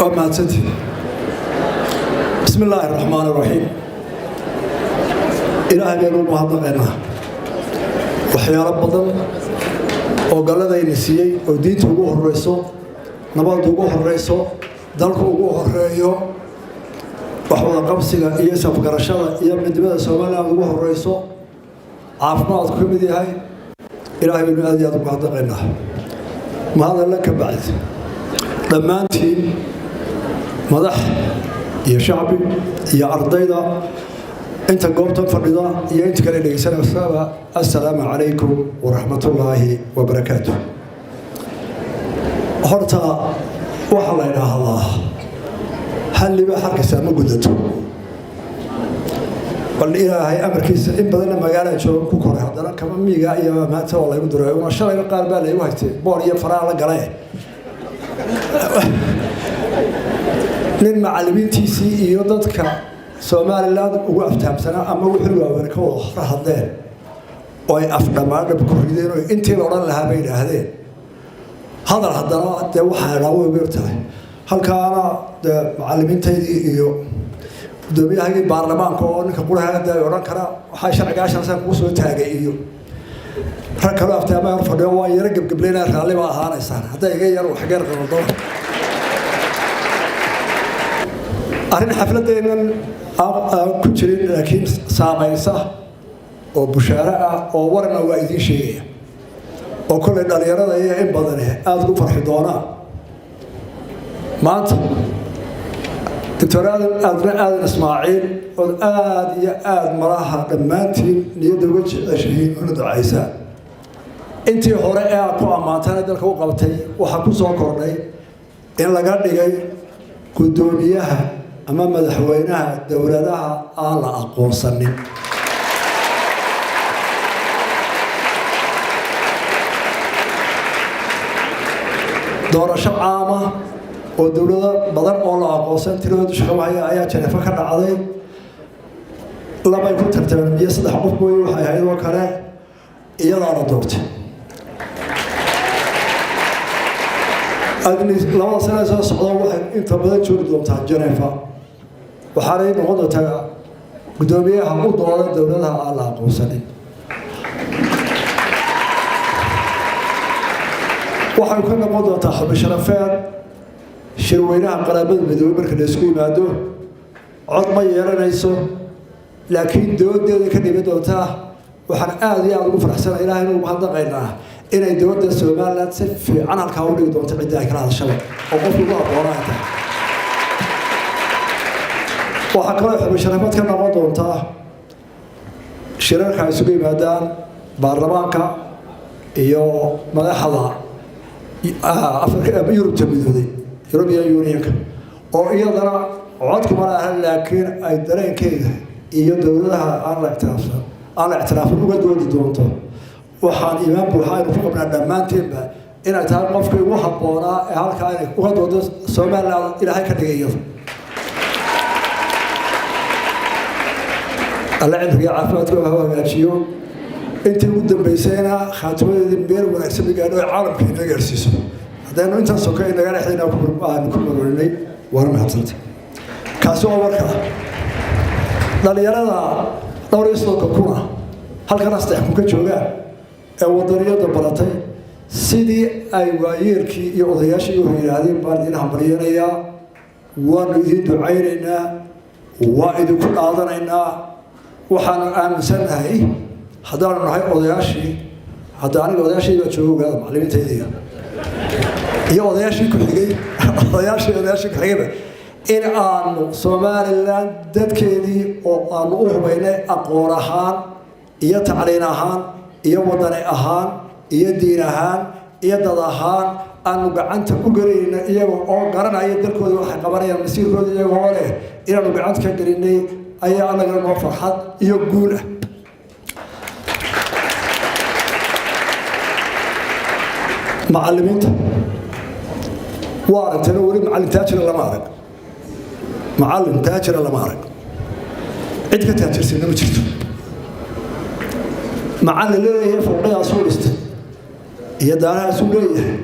Waa mahadsantihi. Bismi illaahi araxmaan iraxiim. Ilaahay baynu u mahadnaqaynaa waxyaalo badan oo galladayna siiyey, oo diinta ugu horeyso, nabadda ugu horeyso, dalku ugu horeeyo, wax wada qabsiga iyo safgarashada iyo midnimada Somaliland ugu horeyso, caafimaadku ka mid yahay. Ilaahay baynu aad iyo aad ugu mahadnaqaynaa. Mahadalla ka bacdi, dhammaantiin, madax iyo shacbi iyo ardayda inta goobtan fadhida iyo inta kale dhegeysanaysaba, assalaamu calaykum waraxmatullaahi wabarakaatu. Horta waxaa la idhaahdaa, hal libaax harkaysaa ma gudato. Bal Ilaahay amarkiisa, in badanna magaalada jooga ku koray, haddana kama miiga iyo maanta waa laygu duray. Una shalayba qaar baa laygu haystay boor iyo faraha la gale. Nin macallimiintiisii iyo dadka Somaliland ugu aftahamsanaa ama wuxuu waaweyn ka wada hor hadleen oo ay afdhammaadhab ku rideen oo intii la odhan lahaa bay idhaahdeen. Hadal haddana dee waxaa idhaa way bir tahay. Halkaana dee macallimiintaydii iyo guddoomiyahagii baarlamaanka oo ninka qurahaada ay odhan karaa waxaa sharcigaashaasaan kugu soo taagay, iyo rag kaloo aftaamaha hor fadhiyo, waa yaro gebgebleynaa. Raalli baa ahaanaysaan hadday iga yar waxgeer qaldo. Arrin xafladeennan aan ku jirin laakiin saamaysa oo bushaaro ah oo warna waa idiin sheegaya, oo kollay dhallinyarada iyo in badani aada ugu farxi doonaan. Maanta Doctor Aadan Aadna Aadan Ismaaciil, ood aada iyo aada malaha dhammaantiin niyadda uga jeceshihiin una ducaysaan, intii hore ee aad ku ammaantana dalka u qabtay, waxaa ku soo kordhay in laga dhigay guddoomiyaha ama madaxweynaha dowladaha aan la aqoonsanin. Doorasho caama oo dowlado badan oo la aqoonsan tiradoodu shaqo haya ayaa Janeefo ka dhacday. Labay ku tartameen iyo saddex qof mooye, waxay ahayd oo kale iyadaana doortay. Labada sane soo socda waxay inta badan joogi doontaa Janeefa, waxaanay noqon doontaa guddoomiyaha u dooda dowladaha aan la aqoonsanin. Waxay ka noqon doontaa xubin sharafeed shirweynaha Qaramada Midoobey marka la isku yimaado. Cod ma yeelanayso, laakiin doodeeda ka dhimi doontaa. Waxaan aada iyo aada ugu faraxsana, Ilahay inuu mahadnaqaynaa, inay dowladda Somaliland si fiican halkaa u dhigi doonto ciddii ay kala hadashaba oo qofku ugu aqoona ay tahay. Waxaa kaloo xubin sharafeed ka noqon doontaa shirarka ay isugu yimaadaan baarlamaanka iyo madaxda Yurubta midooday, European Unionka, oo iyadana codkuma laha, laakiin ay dareenkeeda iyo dowladaha aan la ictiraafsan aan la ictiraafin uga doodi doonto. Waxaan iimaan buuxa aynu ku qabnaa dhammaanteenba inay tahay qofkii ugu habboonaa ee halkaa inay uga doodo Somaliland Ilaahay ka dhigay iyada. Alle cimriga caafimaadka ha hagaajiyo. Intii ugu dambaysayna khaatimadeedii meel wanaagsan bay gaadho, caalamka inaga gaarsiiso. Haddaynu intaan soka inaga dhexdayna aanu ku marorinay, waana mahadsanta. Kaasi waa warka dhalinyarada dhowr iyo soddonka kuna halkana 3,000 ka joogaan ee wadaniyada baratay. Sidii ay waayeelkii iyo odayaashii u yidhaahdeen baan idin hambaryanayaa, waanu idin ducaynaynaa, waa idinku dhaadanaynaa. Waxaanu aaminsannahay haddaanu nahay odayaashii, hadda aniga odayaashii baa jooga, ogaada, macallimiintaydiga iyo odayaashii ku xigay, odayaashii ku xigayba, in aanu Somaliland dadkeedii oo aanu u hubaynay aqoon ahaan iyo tacliin ahaan iyo wadani ahaan iyo diin ahaan iyo dad ahaan aanu gacanta u gelinayno, iyaga oo garanaya dalkooda waxay qabanayaan, masiirkooda iyagoo leh, inaanu gacanta ka gelinay ayaa annagana noo farxad iyo guul ah. Macallimiinta waa aragteen, weli macallin taajira lama arag, macallin taajira lama arag, cid ka taajirsanna ma jirto. Macallin leeyahay fowqadaasuu dhistay iyo daarahaasuu leeyahay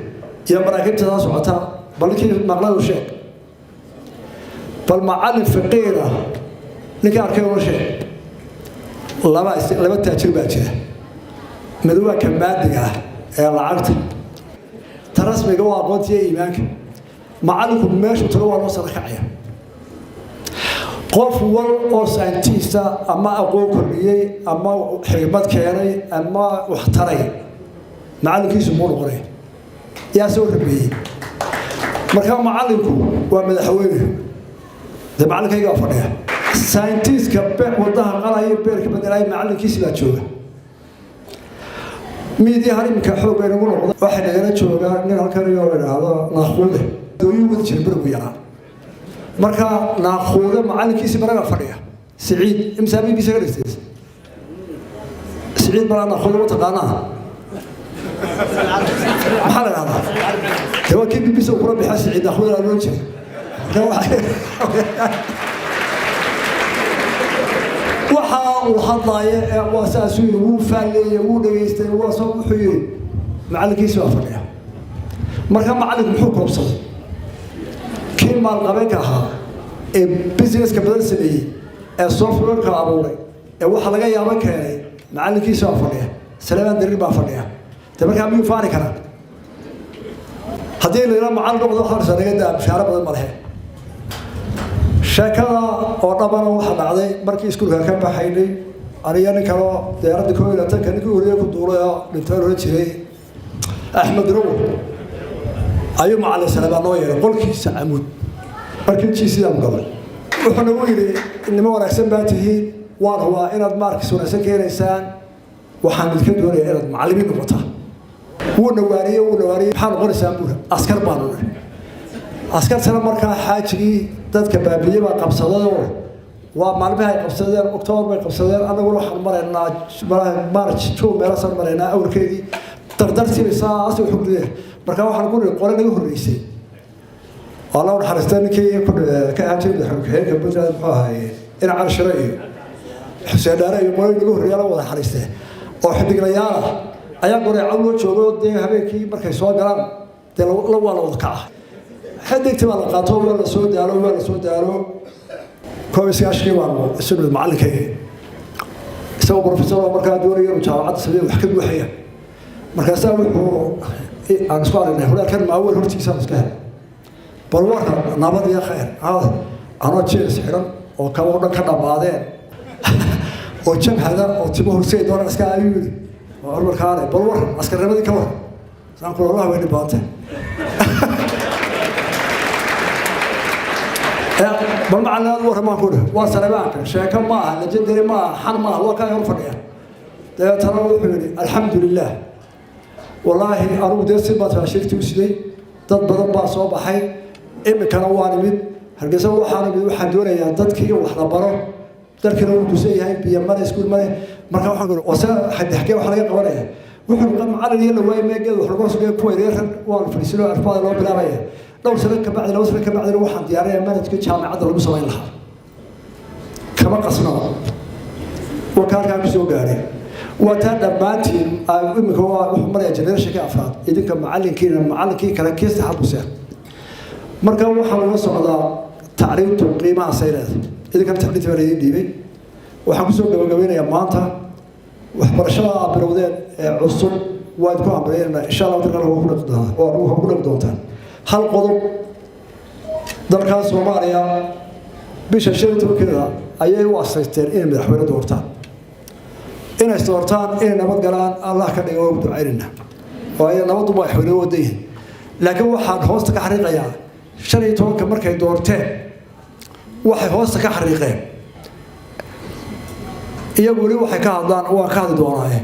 iyo maraakiibtadaa socotaa, bal ninkii maqladu sheeg. Bal macallin faqiir ah ninka arkay uma sheeg. Laba taajir baa jira. Mid waa ka maadiga ah ee lacagta, ta rasmiga waa aqoonta iyo iimaanka. Macallinku meeshuu tago waa loo sara kacaya. Qof wal oo scientist ah ama aqoon kordhiyey ama xigmad keenay ama wax taray, macallinkiisu muu noqonay, yaa soo rabeeyey. Marka macallinku waa madaxweyne. Dee macallinkayga waa fadhiya. Scientistka wadaha qalaya, beerka bedelaya, macallinkiisi baa jooga. Miidiyahan iminka xoog bay nagu noqda. Waxay nagala joogaa nin halkan iyo la idhaahdo Naaquude, dooyin wadi jiray berigu yaraa. Marka Naaquude macallinkiisi baraga fadhiya, Siciid. Imsaa BBC ka dhigtay Siciid baraa. Naaquude ma taqaanaa? Maxaa la idhahdaa? Dee waa kii BBC kula bixa, Siciid Naaquude laa loo jiray. Waxa uu hadlaaya ee waa saasuu yiri, wuu faalleeyey, wuu dhegaystay, waa soo wuxuu yiri macallinkiisi waa fadhiya. Marka macallinku muxuu koobsaday? Kii maalqabeenka ahaa ee businesska badan sameeyey ee softwareka abuuray ee waxa laga yaaban keenay, macallinkiisi waa fadhiya. Saleemaan Dariir baa fadhiya. De markaa miyuu faani karaa? Haddii la yidhaha macallin noqdo, waxaa naga daa, mushaaro badan ma lehe. Sheekada oo dhabana waxaa dhacday markii iskuulka ka baxaynay, aniga nin kaloo diyaaradda 21-ka ninkii horreeye ku duulay oo dhintay oran jiray Axmed Rowo ayuu macallin Saleebaan noo yeeray qolkiisa Camuud. Markii GCdaanu galay, wuxuu nagu yidhi: "Nimo wanaagsan baa tihiin, waan hubaa inaad marks wanaagsan keenaysaan. Waxaan idinka doonayaa inaad macallimiin noqotaan." Wuu nawaariyey, wuu nawaariyey. "Maxaa noqonaysaan?" buuri. "Askar baanu nahay." Askartana markaa xaajigii dadka baabiye baa qabsadayoo waa maalmaha ay qabsadeen, October bay qabsadeen. Annaguna waxaan maraynaa March, June meelasaan maraynaa awrkeedii dardartiiba saas wax u gudeen. Markaa waxaan ku nihi qole naga horreysay oo Allah u naxariista ninkii ka ahaan jiray madaxweyne ku-xigeenka Puntland, muxuu ahaye, ina Cali Shire iyo Xuseen Dhaare iyo qole naga horreeya la wada naxariistee oo xidiglayaal ah ayaa goreeco loo joogo. Dee habeenkii markay soo galaan, dee la waa la wada kaca. Xidigtii baa la qaato, waa la soo daalo, waa la soo daalo. 91-kii baanu isu nimid macallinkayga, isagoo professor oo markaa doonaya inuu jaamacadda sameeyo wax ka buuxaya. Markaasaa wuxuu aan isku aragnay horyaalkan Maaweel hortiisaan iska helay. "Bal warkan, nabad iyo khayr?" Anoo jeans xidhan oo kaba o dhan ka dhammaadeen oo jabhada oo timo horsey doonaan iska ayuu yidhi markaane: "Bal warran, askarnimadii ka warran?" Saan kula Allah weyni baante. "Bal macallin, aad warramaan?" ku dheh. Waa Salebaanka, sheeko ma aha, legendary ma aha, xan ma aha, waa kaa hor fadhiya. Dabeetana wuxuu yidhi: "Alxamdu lilah, wallaahi anugu dee si baa taashiirtii u siday, dad badan baa soo baxay. Iminkana waan imid Hargeysa, waxaan imid waxaan doonayaa dadkii in wax la baro. Dalkina wuu dusan yahay, biyo male, iskuul male. Marka waxaan ku ose xagee wax laga qabanaya?" Wuxuu macallin iyo la waayay meegeed wax lagu sugay kuwa yaryar waa la fadhiisano, arfaada loo bilaabaya. Dhowr sano ka bacdi, 2 sano ka bacdina, waxaan diyaarinayaa manhajka jaamacadda lagu samayn lahaa." Kama qasno waka halkaa ku soo gaadhay. Waa taa dhammaantiin iminka waa wuxuu marayaa generationka afraad. Idinka macallinkiina macallinkii kale kii saddexaad buu seer. Marka waxaa laga socdaa tacriintu qiimahaasay leedahay. Idinkana tacliinta baa laydin dhiibay. Waxaan kusoo gabagabeynayaa maanta waxbarashada aad bilowdeen ee cusub waa idinku hambalyeynanaa. Insha Allah dalkan waa ku dhaqi doontaa, waa ku dhaqi doontaan. Hal qodob: dalkan Soomaaliya bisha 15-keeda ayay u asaysteen inay madaxweyne doortaan, inay doortaan, inay nabad galaan Allah ka dhiga, waa ugu ducaynayna, waayo nabaddu madaxweyne wadan yihin. Laakiin waxaan hoosta ka xariiqayaa, 15-ka markay doorteen, waxay hoosta ka xariiqeen, iyagu weli waxay ka hadlaan, waan ka hadli doonaaye,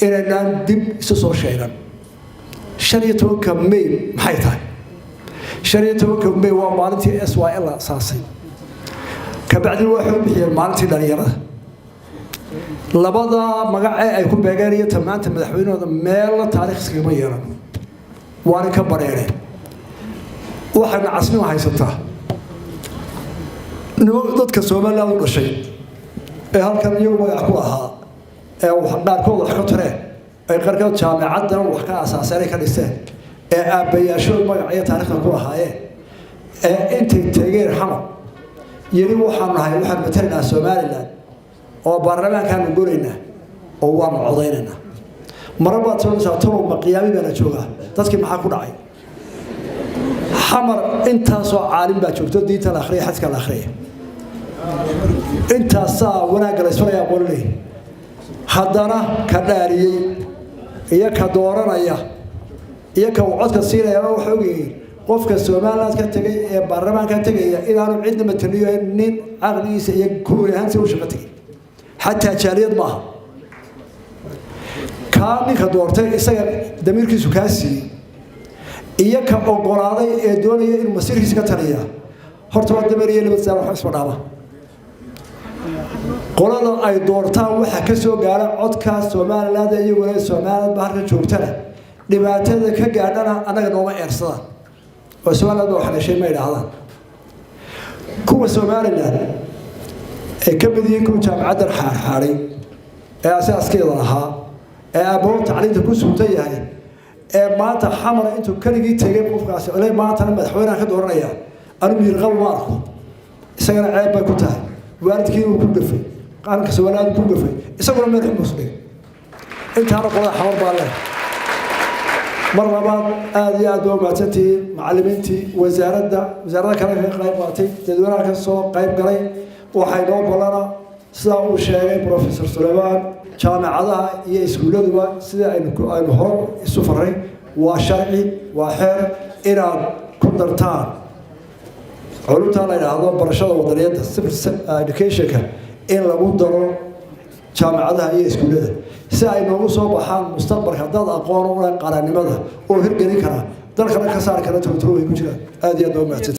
inaynaan dib isu soo sheegan. 15-ka May maxay tahay? 15-ka May waa maalintii SYL la asaasay. Kabacdina waxay u bixiyeen maalintii dhalinyarada. Labada magacee ay ku beegeen iyo tamaanta madaxweynahooda meelna taarikh iskagama yeelan, waana ka bareereen. Waxayna casnimo haysataa niman dadka Somaliland u dhashay ee halkan iyagu magac ku lahaa ee qaarkood wax ka tareen, ay qaarkood jaamacaddan wax ka asaaseen, ay ka dhiseen, ee aabbayaashood magac iyo taariikhda ku lahaayeen, ee intay tegeen Xamar. Yeli waxaanu nahay, waxaanu matalaynaa Somaliland oo baarlamaankaanu golaynaa oo waanu codaynaynaa. Mara baad soonaysaa, talow ma qiyaami baa la joogaa? Dadkii maxaa ku dhacay? Xamar intaasoo caalim baa joogto, diinta la akhriya, xadka la akhriya, intaasaa wanaagga la isfaraya, aqoon leeyahy. Haddana ka dhaariyey iyo ka dooranaya iyo ka uu codka siinaya waxay ogyihiin qofka Somaliland ka tegay ee baarlamaanka tegaya inaanu cidna mataliyo, nin caqligiisa iyo kuuri ahaansi u shaqo tegay, xataa jaaliyad maaha. Kaa ninka doortay isaga damiirkiisu kaa siiyey iyo ka ogolaaday ee doonaya inuu masiirkiisa ka taliya, horta waa dameer iyo laba saar, wax isma dhaama. Qolada ay doortaan waxa ka soo gaara codka Somaliland, iyaguna Somaliland ba halka joogtana dhibaatada ka gaadhana annaga nooma eersadaan oo Somaliland ba wax dhashay ma idhaahdaan. Kuwa Somaliland ay ka mid yihiin kuwa jaamacaddan xaarxaaday ee asaaskeeda lahaa ee aabbaho tacliinta ku suuntan yahay ee maanta Xamar intuu keligii tegay qofkaasi ole maantana madaxweynaha ka dooranaya, anu miirqabo ma arko. Isagana ceeb bay ku tahay, waalidkii uu ku gafay, qaranka Somaliland ku gafay, isaguna meel xun buu dhigay. Intaana qolada Xamar baa leh. Mar labaad aada iyo aad baa umahadsantihiin macallimiintii, wasaaradda, wasaaradda kale ka qayb qaatay, dadweynaha ka soo qayb galay. Waxay noo ballana sidaa uu sheegay Professor Sulaymaan, jaamacadaha iyo iskuulladuba sida aynu hore isu faray, waa sharci, waa xeer, inaad ku dartaan culumtaa la yidhaahdo barashada wadaniyadda, civil educationka, in lagu daro jaamacadaha iyo iskuullada si ay noogu soo baxaan mustaqbalka dad aqoon u leh qarannimada oo hirgelin kara, dalkana ka saari kara turturooy ku jiraan. Aada iyo aad baa umahadsantihiin.